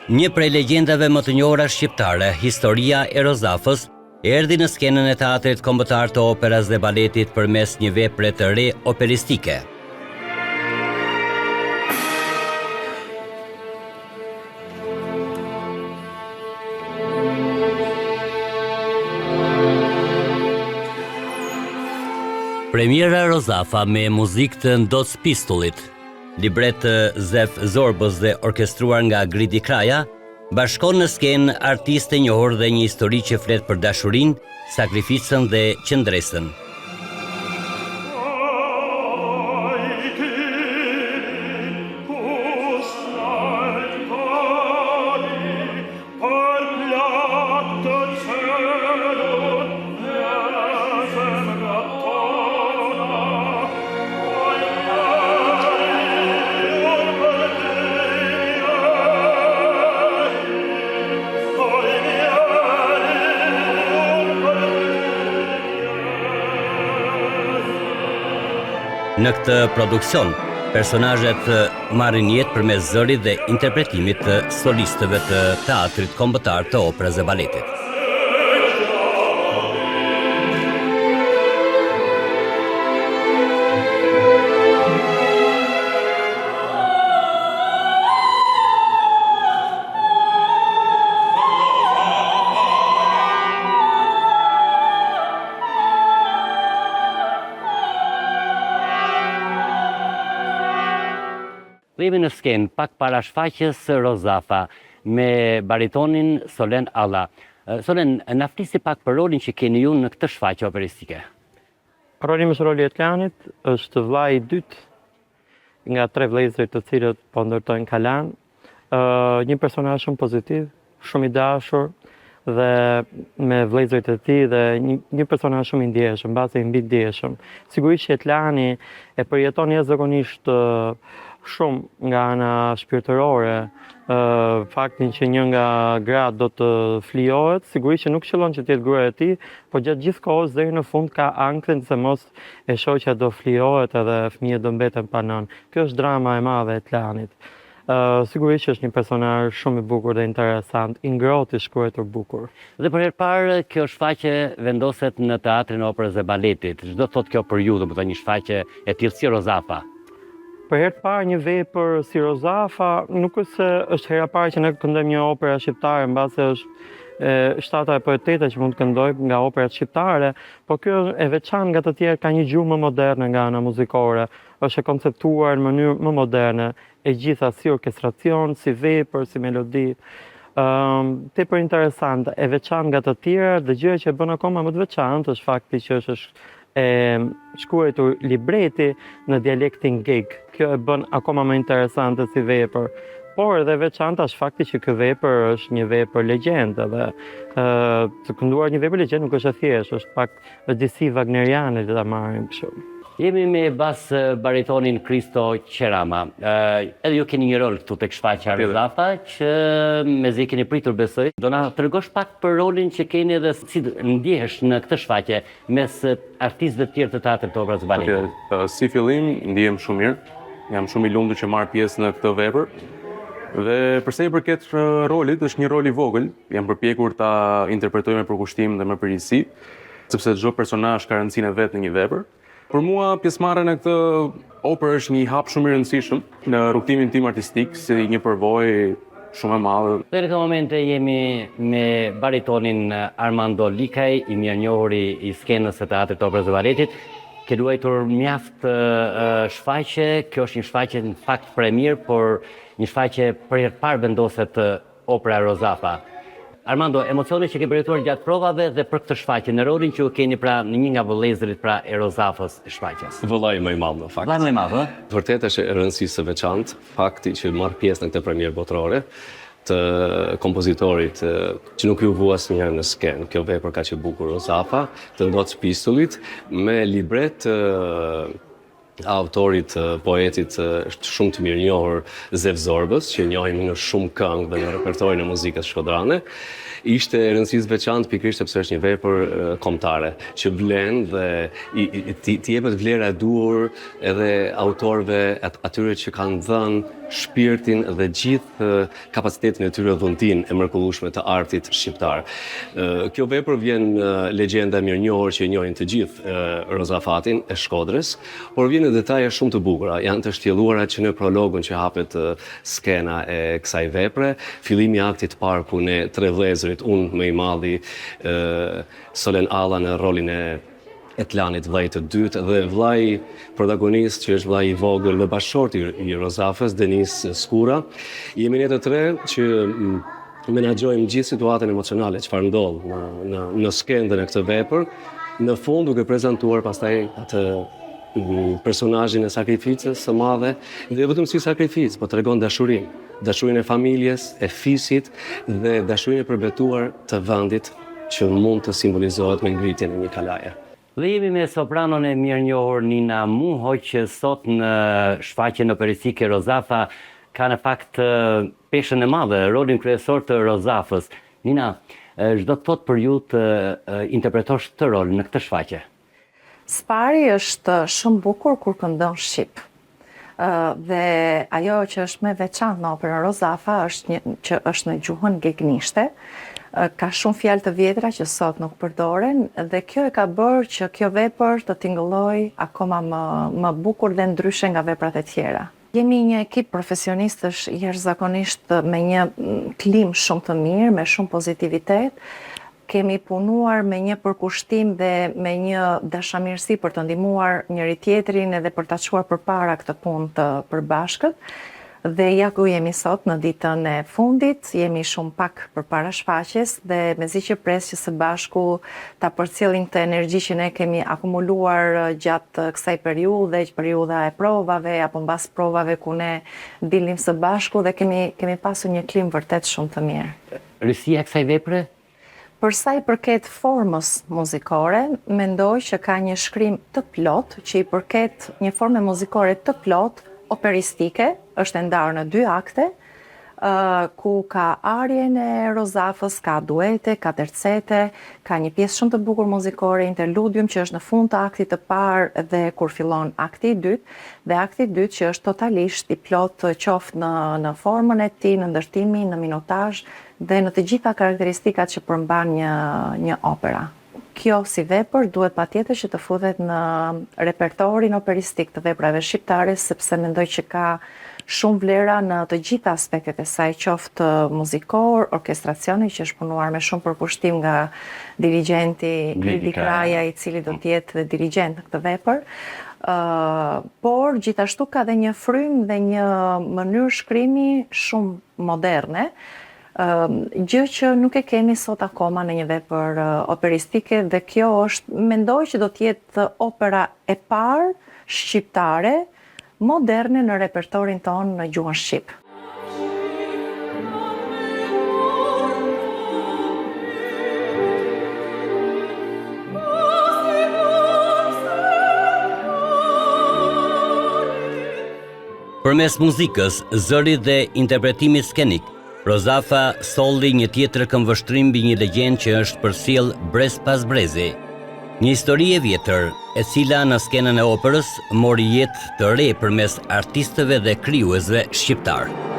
Një prej legjendave më të njohura shqiptare, historia e Rozafës, erdhi në skenën e Teatrit Kombëtar të Operas dhe Baletit përmes një vepre të re operistike. Premiera Rozafa me muzikë të Ndoc Pistullit, libret të Zef Zorbës dhe orkestruar nga Gridi Kraja, bashkon në skenë artistë të njohur dhe një histori që flet për dashurinë, sakrificën dhe qëndresën. Në këtë produksion, personazhet marrin jetë përmes zërit dhe interpretimit të solistëve të Teatrit Kombëtar të Operës dhe Baletit. Dhe jemi në skenë pak para shfaqjes së Rozafa me baritonin Solen Alla. Solen, na flisni pak për rolin që keni ju në këtë shfaqje operistike. Roli im është roli i Etlanit, është vëllai i dytë nga tre vëllezërit të cilët po ndërtojnë kalanë. Një personazh shumë pozitiv, shumë i dashur dhe me vëllezërit e tij dhe një, një personazh shumë i ndjeshëm, mbase i mbindjeshëm. Sigurisht që Etlani e përjeton jashtëzakonisht shumë nga ana shpirtërore, faktin që një nga gratë do të flijohet, sigurisht që nuk qëllon që të jetë gruaja e tij, po gjatë gjithë kohës deri në fund ka ankthin se mos e shoqja do flijohet edhe fëmijët do mbeten pa nënë. Kjo është drama e madhe e Etlanit. Sigurisht që është një personazh shumë i bukur dhe interesant, i ngrohtë, i shkruajtur bukur. Dhe për herë të parë kjo shfaqje vendoset në Teatrin e Operës dhe Baletit. Ç'do të thotë kjo për ju, domethënë një shfaqje e tillë si Rozafa? Për herë të parë një vepër si Rozafa, nuk është se është hera e parë që ne këndojmë një opera shqiptare, mbase është e shtata apo e teta që mund të këndojmë nga operat shqiptare, po kjo e veçantë nga të tjerë ka një gjuhë më moderne nga ana muzikore, është e konceptuar në mënyrë më moderne, e gjitha si orkestracion, si vepër, si melodi. Ëm tepër interesant, e veçantë nga të tjerat dhe gjëja që e bën akoma më të veçantë është fakti që është e shkruajtur libreti në dialektin geg. Kjo e bën akoma më interesante si vepër. Por edhe e veçanta është fakti që kjo vepër është një vepër legjendë dhe ë të kënduar një vepër legjendë nuk është e thjeshtë, është pak është disi wagneriane le ta marrim kështu. Jemi me bas baritonin Kristo Qerama. Edhe ju keni një rol këtu tek shfaqja Rozafa që mezi e keni pritur besoj. Do na tregosh pak për rolin që keni dhe si ndjehesh në këtë shfaqje mes artistëve të tjerë të Teatrit të Operës dhe Baletit. Si fillim ndihem shumë mirë. Jam shumë i lumtur që marr pjesë në këtë vepër. Dhe për sa i përket rolit, është një rol i vogël. Jam përpjekur ta interpretoj me përkushtim dhe me përgjegjësi. sepse çdo personazh ka rëndësinë e vet në një vepër. Për mua pjesëmarrja në këtë operë është një hap shumë i rëndësishëm në rrugëtimin tim artistik, si një përvojë shumë e madhe. Dhe në këto momente jemi me baritonin Armando Likaj, i mirënjohuri i skenës së Teatrit të Operës dhe Baletit. Ke luajtur mjaft shfaqje, kjo është një shfaqje në fakt premierë, por një shfaqje për herë të parë vendoset Opera Rozafa. Armando, emocionet që ke përjetuar gjatë provave dhe për këtë shfaqje, në rolin që ju keni pra në një nga vëllezërit pra e Rozafës e shfaqjes. Vëllai më i madh në fakt. Vëllai më i madh, ë? Vërtet është e rëndësisë së veçantë fakti që marr pjesë në këtë premierë botërore të kompozitorit që nuk iu vu asnjëherë në skenë, kjo vepër kaq e bukur Rozafa, të Ndoc Pistullit me libret të autorit, poetit shumë të mirënjohur Zef Zorbës, që njohim në shumë këngë dhe në repertorin e muzikës shkodrane, ishte e rëndësisë veçantë pikërisht sepse është një vepër kombëtare që vlen dhe i, t'i, t'i jepet vlera e duhur edhe autorëve atyre që kanë dhënë. shpirtin dhe gjithë kapacitetin e tyre dhuntinë e mrekullueshme të artit shqiptar. Kjo vepër vjen legjenda e mirënjohur që e njohin të gjithë Rozafatin e Shkodrës, por vjen në detaje shumë të bukura, janë të shtjelluara që në prologun që hapet skena e kësaj vepre, fillimi i aktit të parë ku ne tre vëllezërit, unë më i madhi, Solen Alla në rolin e Etlanit vëllait të dytë dhe vëllai protagonist që është vëllai i vogël dhe bashkëshorti i Rozafës, Denis Skura. Jemi ne të tre që mm, menaxhojmë gjithë situatën emocionale çfarë ndodh në në në skenë dhe në këtë vepër, në fund duke prezantuar pastaj atë mm, personazhin e sakrificës së madhe, dhe jo vetëm si sakrificë, po tregon dashurinë, dashurinë e familjes, e fisit dhe dashurinë e përbetuar të vendit që mund të simbolizohet me ngritjen e një kalaje. Dhe jemi me sopranon e mirënjohur Nina Muho që sot në shfaqjen operistike Rozafa ka në fakt peshën e madhe, rolin kryesor të Rozafës. Nina, ç'do të thotë për ju të interpretosh këtë rol në këtë shfaqje? Së pari është shumë bukur kur këndon shqip. Dhe ajo që është më e veçantë në operën Rozafa është një, që është në gjuhën gegnishte. Ka shumë fjalë të vjetra që sot nuk përdoren dhe kjo e ka bërë që kjo vepër të tingëllojë akoma më më bukur dhe ndryshe nga veprat e tjera. Jemi një ekip profesionistësh jashtëzakonisht me një klimë shumë të mirë, me shumë pozitivitet. Kemi punuar me një përkushtim dhe me një dashamirësi për të ndihmuar njëri-tjetrin edhe për ta çuar përpara këtë punë të përbashkët. Dhe ja ku jemi sot në ditën e fundit, jemi shumë pak përpara shfaqjes dhe mezi që pres që së bashku ta përcjellim këtë energji që ne kemi akumuluar gjatë kësaj periudhe, periudha e provave apo mbas provave ku ne dilnim së bashku dhe kemi kemi pasur një klimë vërtet shumë të mirë. Risia e kësaj vepre? Për sa i përket formës muzikore, mendoj që ka një shkrim të plotë që i përket një forme muzikore të plotë operistike, është e ndarë në dy akte, ku ka arien e Rozafës, ka duete, ka tercete, ka një pjesë shumë të bukur muzikore, interludium që është në fund të aktit të parë dhe kur fillon akti i dytë, dhe akti i dytë që është totalisht i plotë qoftë në në formën e tij, në ndërtimin, në minutazh dhe në të gjitha karakteristikat që përmban një një opera. Kjo si vepër duhet patjetër që të futet në repertorin operistik të veprave shqiptare sepse mendoj që ka shumë vlera në të gjitha aspektet e saj, qoftë muzikor, orkestracioni që është punuar me shumë përkushtim nga dirigjenti Glidi Kraja, i cili do të jetë dhe dirigjent në këtë vepër. Por gjithashtu ka dhe një frymë dhe një mënyrë shkrimi shumë moderne, gjë që nuk e kemi sot akoma në një vepër operistike dhe kjo është, mendoj që do të jetë opera e parë shqiptare moderne në repertorin tonë në gjuhën shqip. Përmes muzikës, zërit dhe interpretimit skenik, Rozafa solli një tjetër këndvështrim mbi një legjendë që është përcjellë brez pas brezi. Një histori e vjetër, e cila në skenën e operës mori jetë të re përmes artistëve dhe krijuesve shqiptarë.